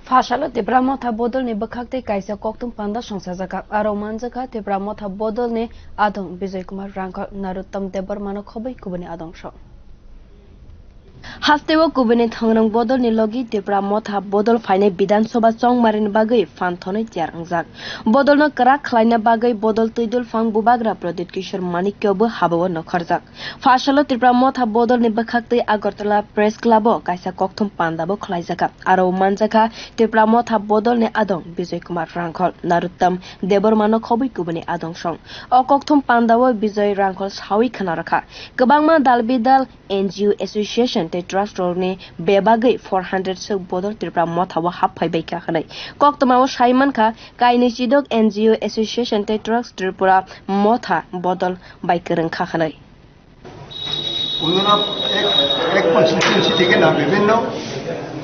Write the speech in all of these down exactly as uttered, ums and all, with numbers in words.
Phasalo Tipra Motha Bodolni bwkhaktwi kaisa kokthum panda songchajakha. Aro manjakha Tipra Motha Bodolni adong Bijoy Kumar Rangkhol, Narottam Debbarmano khobwi kubuni adong song. Hasteo kubuni thwngrwng Bodolni logi Tipra Motha Bodol phainai Bidhan Sabha chongmarini bagwi phan thonwi tiyar wngjak. Bodolno kwrak khlaina bagwi Bodol twidul phang bubagra Pradyut Kishore Manikya bo habao nokharjak. Phasalo Tipra Motha Bodolni bwkhaktwi Agartala Press Club-o kaisa kokthum pandabo khlaijakha. Aro manjakha Tipra Motha Bodolni adong Bijoy Kumar Rangkhol, Narottam Debbarmano khobwi kubuni adong song. O kokthum pandao Bijoy Rangkhol sawi khna rwkha, kwbangma dal bidal, N G O association tei trust rokni bebagwi four hundred swk Bodol Tipra Mothao hap phaibaikha hwnwi. Koktwmao sai mankha, kainwi chidok N G O association tei trust Tripura Motha Bodol bai kwrwngkha hwnwi. ওনারা এক এক কনস্টিটিউয়েন্সি থেকে না, বিভিন্ন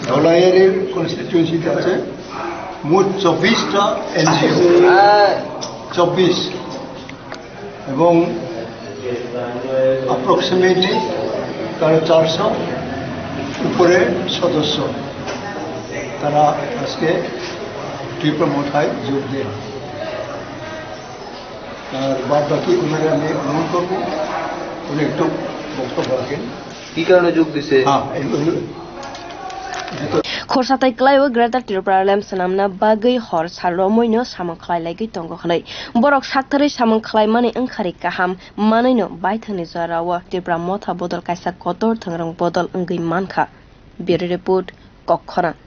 ধলাইয়ের কনস্টিটিউয়েন্সিতে আছে। মোট চব্বিশটা এনজিও, চব্বিশ, এবং অ্যাপ্রক্সিমেটলি তারা চারশো উপরে সদস্য, তারা আজকে ত্রিপুরা মথায় যোগ দেন। আর বাদ বাকি ওনারা আমি অনুরোধ করবো, উনি একটু বক্তব্য রাখেন। কি কারণে যোগ দিছে? হ্যাঁ, এই, এই, Khorsa tai kwlaio Greater Tripura Lamb swnamna bagwi hor sal romoino samung khlai laigwi tongo hwnwi. Borok saktharwi samung khlaimani wngkhari kaham manwino baithangni jorao Tripura Motha Bodol kaisa kotor thwngrwng bodol wngwi mankha. Bureau Report, Kokkhorang.